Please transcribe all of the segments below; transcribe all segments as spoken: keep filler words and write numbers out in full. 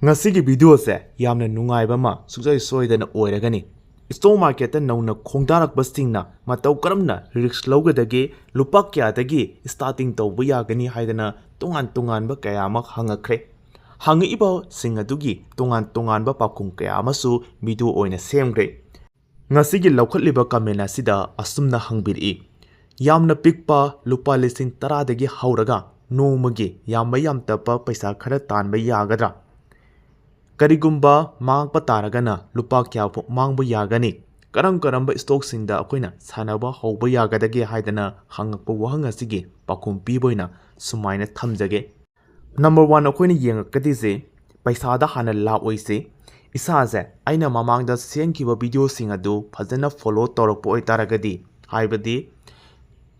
ꯉꯁꯤꯒꯤ ꯚꯤꯗꯤꯑꯣꯁꯦ ꯌꯥꯝꯅ ꯅꯨꯡꯉꯥꯏꯕ ꯑꯃ ꯁꯨꯡꯁꯣꯏ ꯁꯣꯏꯗꯅ ꯑꯣꯏꯔꯒꯅꯤ꯫ ꯁ꯭ꯇꯣꯛ ꯃꯥꯔꯀꯦꯠꯇ ꯅꯧꯅ ꯈꯣꯡꯗꯥꯔꯛꯄꯁꯤꯡꯅ ꯃꯇꯧ ꯀꯔꯝꯅ ꯔꯤꯁ꯭ꯛ ꯂꯧꯒꯗꯒꯦ, ꯂꯨꯄꯥ ꯀꯌꯥꯗꯒꯤ ꯁ꯭ꯇꯥꯔꯇꯤꯡ ꯇꯧꯕ ꯌꯥꯒꯅꯤ ꯍꯥꯏꯗꯅ ꯇꯣꯉꯥꯟ ꯇꯣꯉꯥꯟꯕ ꯀꯌꯥ ꯑꯃ ꯍꯪꯉꯛꯈ꯭ꯔꯦ꯫ ꯍꯪꯉꯛꯏꯕꯁꯤꯡ ꯑꯗꯨꯒꯤ ꯇꯣꯉꯥꯟ ꯇꯣꯉꯥꯟꯕ ꯄꯥꯎꯈꯨꯝ ꯀꯌꯥ ꯑꯃꯁꯨ ꯚꯤꯗꯤꯑꯣ ꯑꯣꯏꯅ ꯁꯦꯝꯈ꯭ꯔꯦ꯫ ꯉꯁꯤꯒꯤ ꯂꯧꯈꯠꯂꯤꯕ ꯀꯃꯦꯟ ꯑꯁꯤꯗ ꯑꯁꯨꯝꯅ ꯍꯪꯕꯤꯔꯛꯏ, "ꯌꯥꯝꯅ ꯄꯤꯛꯄ ꯂꯨꯄꯥ ꯂꯤꯁꯤꯡ ꯇꯔꯥꯗꯒꯤ ꯍꯧꯔꯒ ꯅꯣꯡꯃꯒꯤ ꯌꯥꯝꯕ ꯌꯥꯝꯗꯕ ꯄꯩꯁꯥ ꯈꯔ ꯇꯥꯟꯕ ꯌꯥꯒꯗ꯭ꯔꯥ? ꯀꯔꯤꯒꯨꯝꯕ ꯃꯥꯡꯉꯛꯄ ꯇꯥꯔꯒꯅ ꯂꯨꯄꯥ ꯀꯌꯥ ꯐꯥꯎ ꯃꯥꯡꯕ ꯌꯥꯒꯅꯤ? ꯀꯔꯝ ꯀꯔꯝꯕ ꯁ꯭ꯇꯣꯛꯁꯤꯡꯗ ꯑꯩꯈꯣꯏꯅ ꯁꯥꯟꯅꯕ ꯍꯧꯕ ꯌꯥꯒꯗꯒꯦ?" ꯍꯥꯏꯗꯅ ꯍꯪꯉꯛꯄ ꯋꯥꯍꯪ ꯑꯁꯤꯒꯤ ꯄꯥꯎꯈꯨꯝ ꯄꯤꯕ ꯑꯣꯏꯅ ꯁꯨꯃꯥꯏꯅ ꯊꯝꯖꯒꯦ꯫ ꯅꯝꯕꯔ ꯋꯥꯟ ꯑꯩꯈꯣꯏꯅ ꯌꯦꯡꯉꯛꯀꯗꯣꯏꯁꯦ ꯄꯩꯁꯥꯗ ꯍꯥꯟꯅ ꯂꯥꯛꯑꯣꯏꯁꯦ꯫ ꯏꯁꯥꯁꯦ ꯑꯩꯅ ꯃꯃꯥꯡꯗ ꯁꯦꯝꯈꯤꯕ ꯚꯤꯗꯤꯑꯣꯁꯤꯡ ꯑꯗꯨ ꯐꯖꯅ ꯐꯣꯂꯣ ꯇꯧꯔꯛꯄ ꯑꯣꯏꯇꯥꯔꯒꯗꯤ, ꯍꯥꯏꯕꯗꯤ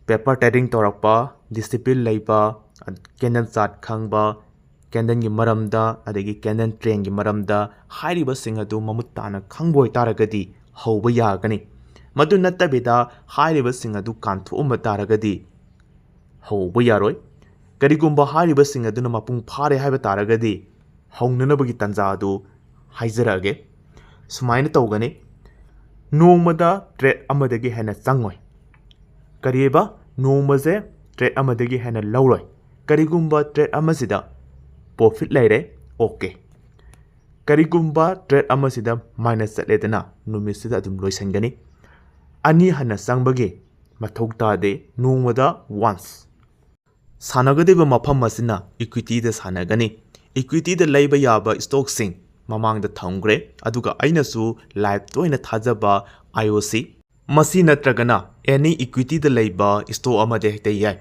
ꯄꯦꯄꯔ ꯇ꯭ꯔꯦꯗꯤꯡ ꯇꯧꯔꯛꯄ, ꯗꯤꯁꯤꯄ꯭ꯂꯤꯟ ꯂꯩꯕ, ꯀꯦꯟꯗꯜ ꯆꯥꯔꯠ ꯈꯪꯕ, ꯀꯦꯟꯗꯜꯒꯤ ꯃꯔꯝꯗ, ꯑꯗꯒꯤ ꯀꯦꯟꯗꯜ ꯇ꯭ꯔꯦꯟꯒꯤ ꯃꯔꯝꯗ ꯍꯥꯏꯔꯤꯕꯁꯤꯡ ꯑꯗꯨ ꯃꯃꯨꯠ ꯇꯥꯅ ꯈꯪꯕ ꯑꯣꯏꯇꯥꯔꯒꯗꯤ ꯍꯧꯕ ꯌꯥꯒꯅꯤ꯫ ꯃꯗꯨ ꯅꯠꯇꯕꯤꯗ ꯍꯥꯏꯔꯤꯕꯁꯤꯡ ꯑꯗꯨ ꯀꯥꯟꯊꯣꯛꯑꯝꯕ ꯇꯥꯔꯒꯗꯤ ꯍꯧꯕ ꯌꯥꯔꯣꯏ꯫ ꯀꯔꯤꯒꯨꯝꯕ ꯍꯥꯏꯔꯤꯕꯁꯤꯡ ꯑꯗꯨꯅ ꯃꯄꯨꯡ ꯐꯥꯔꯦ ꯍꯥꯏꯕ ꯇꯥꯔꯒꯗꯤ ꯍꯧꯅꯅꯕꯒꯤ ꯇꯥꯟꯖꯥ ꯑꯗꯨ ꯍꯥꯏꯖꯔꯛꯑꯒꯦ꯫ ꯁꯨꯃꯥꯏꯅ ꯇꯧꯒꯅꯤ, ꯅꯣꯡꯃꯗ ꯇ꯭ꯔꯦꯠ ꯑꯃꯗꯒꯤ ꯍꯦꯟꯅ ꯆꯪꯉꯣꯏ꯫ ꯀꯔꯤꯕ? ꯅꯣꯡꯃꯁꯦ ꯇ꯭ꯔꯦꯠ ꯑꯃꯗꯒꯤ ꯍꯦꯟꯅ ꯂꯧꯔꯣꯏ꯫ ꯀꯔꯤꯒꯨꯝꯕ ꯇ꯭ꯔꯦꯠ ꯑꯃꯁꯤꯗ ꯄ꯭ꯔꯣꯐꯤꯠ ꯂꯩꯔꯦ, ꯑꯣꯀꯦ꯫ ꯀꯔꯤꯒꯨꯝꯕ ꯇ꯭ꯔꯦꯠ ꯑꯃꯁꯤꯗ ꯃꯥꯏꯅꯁ ꯆꯠꯂꯦꯗꯅ, ꯅꯨꯃꯤꯠꯁꯤꯗ ꯑꯗꯨꯝ ꯂꯣꯏꯁꯤꯟꯒꯅꯤ꯫ ꯑꯅꯤ ꯍꯟꯅ ꯆꯪꯕꯒꯤ ꯃꯊꯧ ꯇꯥꯗꯦ, ꯅꯣꯡꯃꯗ ꯋꯥꯟꯁ꯫ ꯁꯥꯟꯅꯒꯗꯧꯔꯤꯕ ꯃꯐꯝ ꯑꯁꯤꯅ ꯏꯀ꯭ꯋꯤꯇꯤꯗ ꯁꯥꯟꯅꯒꯅꯤ꯫ ꯏꯀ꯭ꯋꯤꯇꯤꯗ ꯂꯩꯕ ꯌꯥꯕ ꯁ꯭ꯇꯣꯛꯁꯤꯡ ꯃꯃꯥꯡꯗ ꯊꯝꯈ꯭ꯔꯦ, ꯑꯗꯨꯒ ꯑꯩꯅꯁꯨ ꯂꯥꯏꯐꯇ ꯑꯣꯏꯅ ꯊꯥꯖꯕ ꯑꯥꯏ ꯑꯣ ꯁꯤ꯫ ꯃꯁꯤ ꯅꯠꯇ꯭ꯔꯒꯅ ꯑꯦꯅꯤ ꯏꯀ꯭ꯋꯤꯇꯤꯗ ꯂꯩꯕ ꯁ꯭ꯇꯣꯛ ꯑꯃꯗ ꯍꯦꯛꯇ ꯌꯥꯏ꯫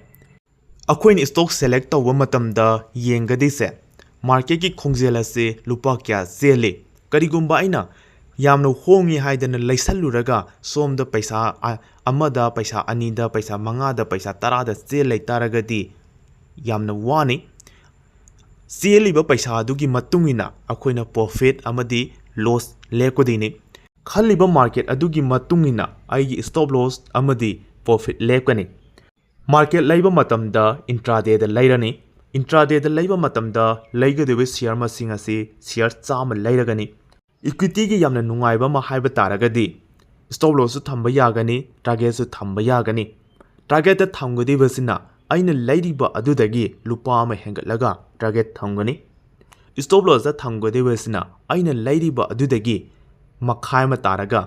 ꯑꯩꯈꯣꯏꯅ ꯁ꯭ꯇꯣꯛ ꯁꯦꯂꯦꯛ ꯇꯧꯕ ꯃꯇꯝꯗ ꯌꯦꯡꯒꯗꯣꯏꯁꯦ ꯃꯥꯔꯀꯦꯠꯀꯤ ꯈꯣꯡꯖꯦꯜ ꯑꯁꯤ ꯂꯨꯄꯥ ꯀꯌꯥ ꯆꯦꯜꯂꯤ꯫ ꯀꯔꯤꯒꯨꯝꯕ ꯑꯩꯅ ꯌꯥꯝꯅ ꯍꯣꯡꯉꯤ ꯍꯥꯏꯗꯅ ꯂꯩꯁꯜꯂꯨꯔꯒ ꯁꯣꯝꯗ ꯄꯩꯁꯥ ꯑ-, ꯑꯃꯗ, ꯄꯩꯁꯥ ꯑꯅꯤꯗ, ꯄꯩꯁꯥ ꯃꯉꯥꯗ, ꯄꯩꯁꯥ ꯇꯔꯥꯗ ꯆꯦꯜ ꯂꯩꯇꯥꯔꯒꯗꯤ ꯌꯥꯝꯅ ꯋꯥꯅꯤ꯫ ꯆꯦꯜꯂꯤꯕ ꯄꯩꯁꯥ ꯑꯗꯨꯒꯤ ꯃꯇꯨꯡ ꯏꯟꯅ ꯑꯩꯈꯣꯏꯅ ꯄ꯭ꯔꯣꯐꯤꯠ ꯑꯃꯗꯤ ꯂꯣꯁ ꯂꯦꯞꯀꯗꯣꯏꯅꯤ꯫ ꯈꯜꯂꯤꯕ ꯃꯥꯔꯀꯦꯠ ꯑꯗꯨꯒꯤ ꯃꯇꯨꯡ ꯏꯟꯅ ꯑꯩꯒꯤ ꯁ꯭ꯇꯣꯞ ꯂꯣꯁ ꯑꯃꯗꯤ ꯄ꯭ꯔꯣꯐꯤꯠ ꯂꯦꯞꯀꯅꯤ꯫ ꯃꯥꯔꯀꯦꯠ ꯂꯩꯕ ꯃꯇꯝꯗ ꯏꯟꯇ꯭ꯔꯥꯗꯦꯗ ꯂꯩꯔꯅꯤ꯫ Intradayꯗ ꯂꯩꯕ ꯃꯇꯝꯗ ꯂꯩꯒꯗꯧꯔꯤꯕ share ꯃꯁꯤꯡ ꯑꯁꯤ share ꯆꯥꯝꯃ ꯂꯩꯔꯒꯅꯤ꯫ Equityꯒꯤ ꯌꯥꯝꯅ ꯅꯨꯡꯉꯥꯏꯕ ꯑꯃ ꯍꯥꯏꯕ ꯇꯥꯔꯒꯗꯤ stop lossꯁꯨ ꯊꯝꯕ ꯌꯥꯒꯅꯤ, targetꯁꯨ ꯊꯝꯕ ꯌꯥꯒꯅꯤ꯫ Targetꯇ ꯊꯝꯒꯗꯧꯔꯤꯕꯁꯤꯅ ꯑꯩꯅ ꯂꯩꯔꯤꯕ ꯑꯗꯨꯗꯒꯤ ꯂꯨꯄꯥ ꯑꯃ ꯍꯦꯟꯒꯠꯂꯒ target ꯊꯝꯒꯅꯤ꯫ Stop lossꯇ ꯊꯝꯒꯗꯧꯔꯤꯕꯁꯤꯅ ꯑꯩꯅ ꯂꯩꯔꯤꯕ ꯑꯗꯨꯗꯒꯤ ꯃꯈꯥꯏ ꯑꯃ ꯇꯥꯔꯒ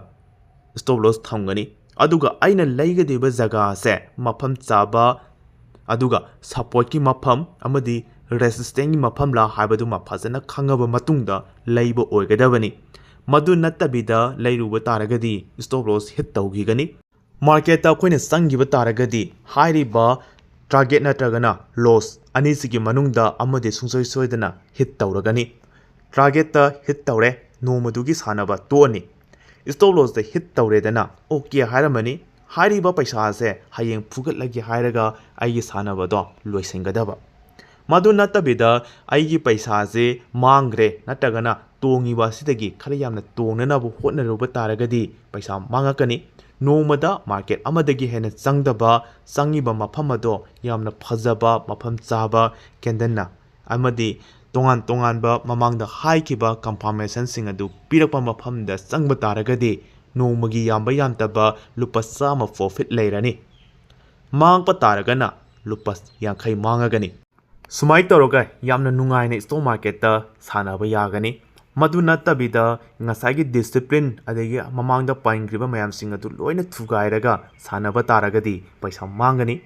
stop loss ꯊꯝꯒꯅꯤ꯫ ꯑꯗꯨꯒ ꯑꯩꯅ ꯂꯩꯒꯗꯧꯔꯤꯕ ꯖꯒꯥ ꯑꯁꯦ ꯃꯐꯝ ꯆꯥꯕ, ꯑꯗꯨꯒ supportꯀꯤ ꯃꯐꯝ ꯑꯃꯗꯤ resistantꯀꯤ ꯃꯐꯝꯂꯥ ꯍꯥꯏꯕꯗꯨꯃ ꯐꯖꯅ ꯈꯪꯉꯕ ꯃꯇꯨꯡꯗ ꯂꯩꯕ ꯑꯣꯏꯒꯗꯕꯅꯤ꯫ ꯃꯗꯨ ꯅꯠꯇꯕꯤꯗ ꯂꯩꯔꯨꯕ ꯇꯥꯔꯒꯗꯤ stop loss hit ꯇꯧꯈꯤꯒꯅꯤ꯫ Marketꯇ ꯑꯩꯈꯣꯏꯅ ꯆꯪꯈꯤꯕ ꯇꯥꯔꯒꯗꯤ ꯍꯥꯏꯔꯤꯕ target ꯅꯠꯇ꯭ꯔꯒꯅ loss ꯑꯅꯤꯁꯤꯒꯤ ꯃꯅꯨꯡꯗ ꯑꯃꯗꯤ ꯁꯨꯡꯁꯣꯏ ꯁꯣꯏꯗꯅ hit ꯇꯧꯔꯒꯅꯤ꯫ Targetꯇ hit ꯇꯧꯔꯦ, ꯅꯣꯡꯃꯗꯨꯒꯤ ꯁꯥꯟꯅꯕ ꯇꯣꯛꯑꯅꯤ꯫ Stop lossꯇ hit ꯇꯧꯔꯦꯗꯅ OK ꯍꯥꯏꯔꯝꯃꯅꯤ꯫ ꯍꯥꯏꯔꯤꯕ ꯄꯩꯁꯥꯁꯦ ꯍꯌꯦꯡ ꯐꯨꯒꯠꯂꯒꯦ ꯍꯥꯏꯔꯒ ꯑꯩꯒꯤ ꯁꯥꯟꯅꯕꯗꯣ ꯂꯣꯏꯁꯤꯟꯒꯗꯕ꯫ ꯃꯗꯨ ꯅꯠꯇꯕꯤꯗ ꯑꯩꯒꯤ ꯄꯩꯁꯥꯁꯦ ꯃꯥꯡꯈ꯭ꯔꯦ ꯅꯠꯇ꯭ꯔꯒꯅ ꯇꯣꯡꯉꯤꯕ ꯑꯁꯤꯗꯒꯤ ꯈꯔ ꯌꯥꯝꯅ ꯇꯣꯡꯅꯅꯕ ꯍꯣꯠꯅꯔꯨꯕ ꯇꯥꯔꯒꯗꯤ ꯄꯩꯁꯥ ꯃꯥꯡꯉꯛꯀꯅꯤ꯫ ꯅꯣꯡꯃꯗ market ꯑꯃꯗꯒꯤ ꯍꯦꯟꯅ ꯆꯪꯗꯕ, ꯆꯪꯉꯤꯕ ꯃꯐꯝ ꯑꯗꯣ ꯌꯥꯝꯅ ꯐꯖꯕ, ꯃꯐꯝ ꯆꯥꯕ candleꯅ ꯑꯃꯗꯤ ꯇꯣꯉꯥꯟ ꯇꯣꯉꯥꯟꯕ ꯃꯃꯥꯡꯗ ꯍꯥꯏꯈꯤꯕ confirmationꯁꯤꯡ ꯑꯗꯨ ꯄꯤꯔꯛꯄ ꯃꯐꯝꯗ ꯆꯪꯕ ꯇꯥꯔꯒꯗꯤ ꯅꯣꯡꯃꯒꯤ ꯌꯥꯝꯕ ꯌꯥꯝꯗꯕ ꯂꯨꯄꯥ ꯆꯥꯝꯃ profit ꯂꯩꯔꯅꯤ꯫ ꯃꯥꯡꯉꯛꯄ ꯇꯥꯔꯒꯅ ꯂꯨꯄꯥ ꯌꯥꯡꯈꯩ ꯃꯥꯡꯉꯒꯅꯤ꯫ ꯁꯨꯃꯥꯏꯅ ꯇꯧꯔꯒ ꯌꯥꯝꯅ ꯅꯨꯡꯉꯥꯏꯅ stock marketꯇ ꯁꯥꯟꯅꯕ ꯌꯥꯒꯅꯤ꯫ ꯃꯗꯨ ꯅꯠꯇꯕꯤꯗ ꯉꯁꯥꯏꯒꯤ discipline ꯑꯗꯒꯤ ꯃꯃꯥꯡꯗ ꯄꯟꯈ꯭ꯔꯤꯕ ꯃꯌꯥꯝꯁꯤꯡ ꯑꯗꯨ ꯂꯣꯏꯅ ꯊꯨꯒꯥꯏꯔꯒ ꯁꯥꯟꯅꯕ ꯇꯥꯔꯒꯗꯤ ꯄꯩꯁꯥ ꯃꯥꯡꯒꯅꯤ꯫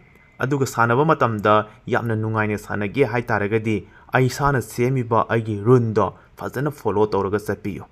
ꯑꯗꯨꯒ ꯁꯥꯟꯅꯕ ꯃꯇꯝꯗ ꯌꯥꯝꯅ ꯅꯨꯡꯉꯥꯏꯅ ꯁꯥꯟꯅꯒꯦ ꯍꯥꯏ ꯇꯥꯔꯒꯗꯤ ꯑꯩ ꯏꯁꯥꯅ ꯁꯦꯝꯃꯤꯕ ꯑꯩꯒꯤ ruleꯗꯣ ꯐꯖꯅ follow ꯇꯧꯔꯒ ꯆꯠꯄꯤꯌꯨ꯫